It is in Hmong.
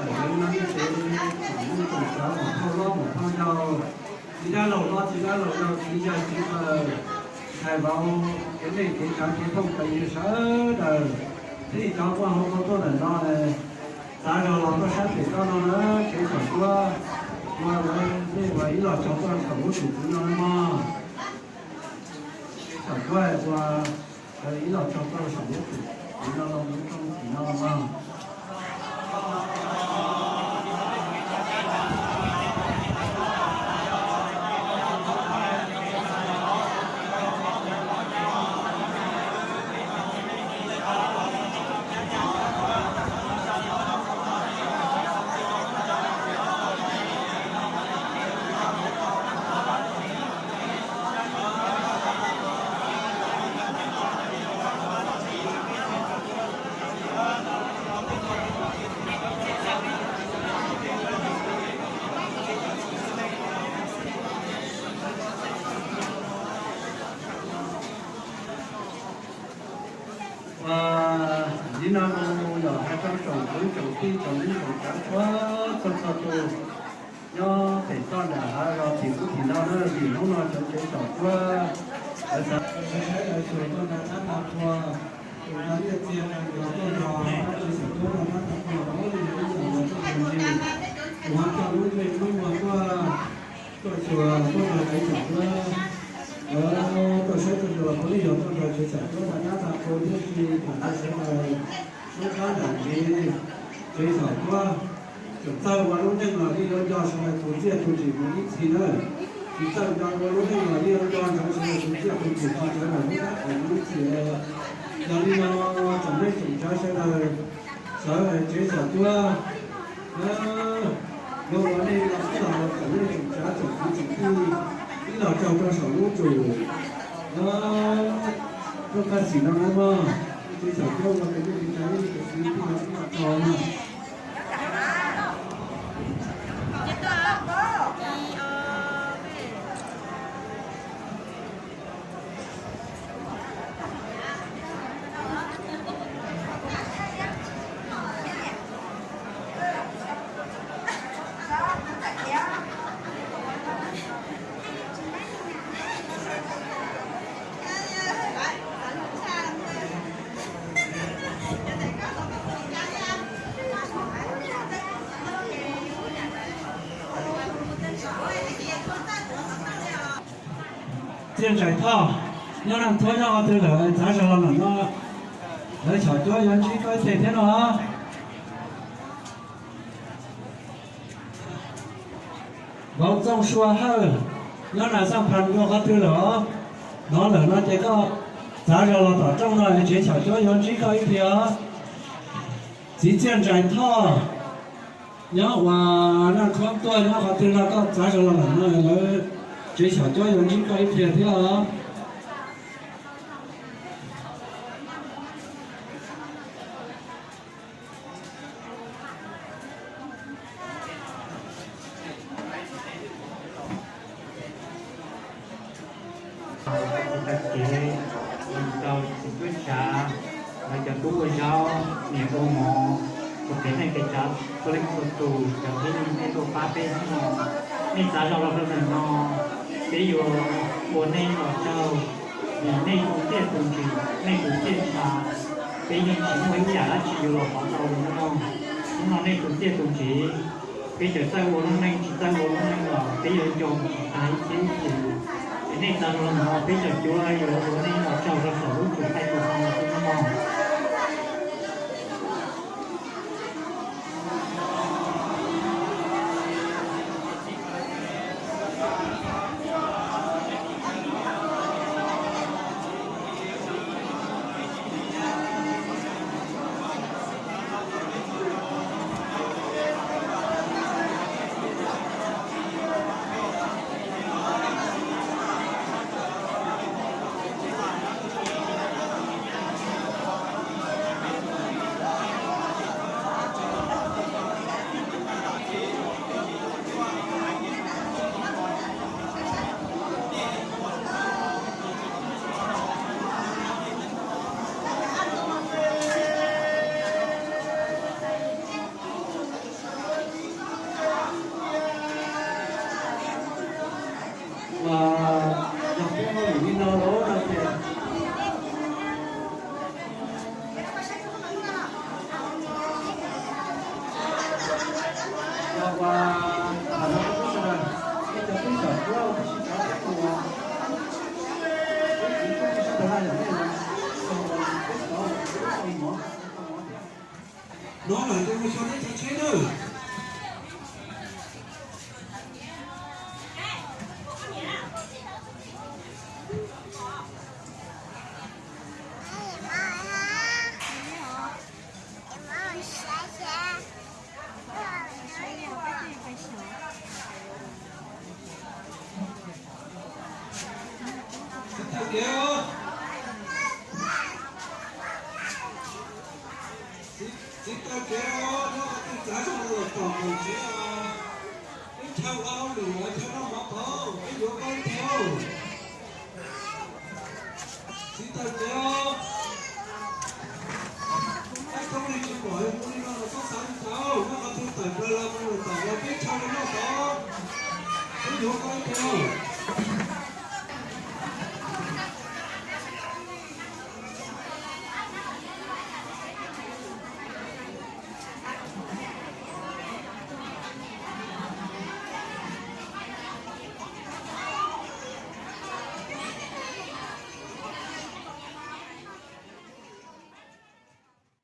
Lawv no nej tsev tsoom neej tsoom tsav, mus thauj hlob mus thauj yau, txiv dab laug hlob txiv dab laug yau, txiv yawg txiv qawm, ntxhais vauv, kev neej kev tsav kev thooj pes sawv daws, thiab cov muaj hauv paus tuaj ntawm no, txav zog los tuaj sab pem toj no na, tsev xyom cuab, ua lawv nej ua ib los tsaug tuaj saum lub txim txiv no mog. Tsev xyom cuab ua lawv ib los tsaug tuaj saum lub txim txiv no, lub rooj txim no mog. Ua li no yog hais rau tsoom kwv tsoom tij tsoom neej tsoom tsav txhua txhua tus nyob pem toj nram hav zos tim ub tim no na, vim hnub no cov tsev xyom cuab lawv xav sawv daws xyuas tuaj nra tab nra qhua, tus nra nyiaj txiag nra nrog tuaj nrog tsev xyom cuab nra tab nra qhua, ua li yog ib yam uas txoj kev ntse uas coj lub ntsej muag tuaj, tuaj xyuas tuaj nrog tsev xyom cuab, tuaj saib tuaj xyuas ua li yog tuaj nrog tsev xyom cuab nra tab nra qhua thiab tsis tham sawv daws lub qab nram ntxiv, tsev xyom cuab tseem txawj ua lub neej los yeej yuav nco sawv daws tus txiaj tus ntsig mus ib txhis na. Tsis txawj nco ua lub neej los yeej yuav nco ntsoov sawv daws tus txiaj tus ntsig, nco sawv daws lub qab nram mus ib txhis. Yog li no tsoom neej tsoom tsav sawv daws, sawv daws tsev xyom cuab, yuav ua neej los ib los tsoom neej tsoom tsav tsoom kwv tsoom tij, ib los tsaug rau saum lub tsum, lub qab xim no na mog. Tsev xyom cuab ua tus neej tsis tau ib tug kwv tij los ib los tsaug mog. Txiaj Ntsaim Thoj, nyob Naj Thuab nyob qhov twg lawm, txav zog los ntawm no, lawv xyom cuab yuav ntsib koj ib pliag thiab no. Vauv Txooj Sua Hawj, nyob Nas Xaj Phas nyob qhov twg lawm os? Hnov lawm no ces koj txav zog los tom rooj no es tsev xyom cuab yuav ntsib koj ib pliag os. Txiv Txiaj Ntsaim Thoj, nyob uas Naj Thuab tuaj nyob qhov twg no koj txav zog los ntawm no lawv tsev xyom cuab yuav ntsib koj ib pliag thiab os. Tag kev rau txiv tub tsav, lawv cov tub ua zaub, niam ua mov, txhua kev neej kev tsav, txhua leej txhua tus cov tib neeg nej tuaj pab peb hnub no, nej txav zog los rau ntawm no, peb yuav ua nej los tsaug, vim nej tus txiaj tus ntsig, nej tus txiaj ntsha, peb yeej tsis muaj ib yam dab tsi yuav los hov tau li hnub no. Hnub no nej tus txiaj tus ntsig, peb txawm txawj ua lub neej tsis txawj ua lub neej los peb yuav nco mus tsis tag ib txhiab ib txhis. Es nej txav zog los no peb cov cuab yuav ua nej los tsaug rau saum lub tsum thaij tus no los xwb nawb mog. No lawm ces mus xyuas nej cov tsheb nawb. Txiv taws kev os. Txiv taws kev os, nyob qhov twg txav zoo los tom hauv tsev os. Peb chaw ua hauj lwm los chaw noj mov tod, peb yuav koj ib teg. Txiv taws kev os. Peb thoob li tsis pom ua li no los koj xav li cas? Nyob qhov twg tawm plaws los mus lawm tom los peb chaw li noj tod, peb yuav koj ib teg.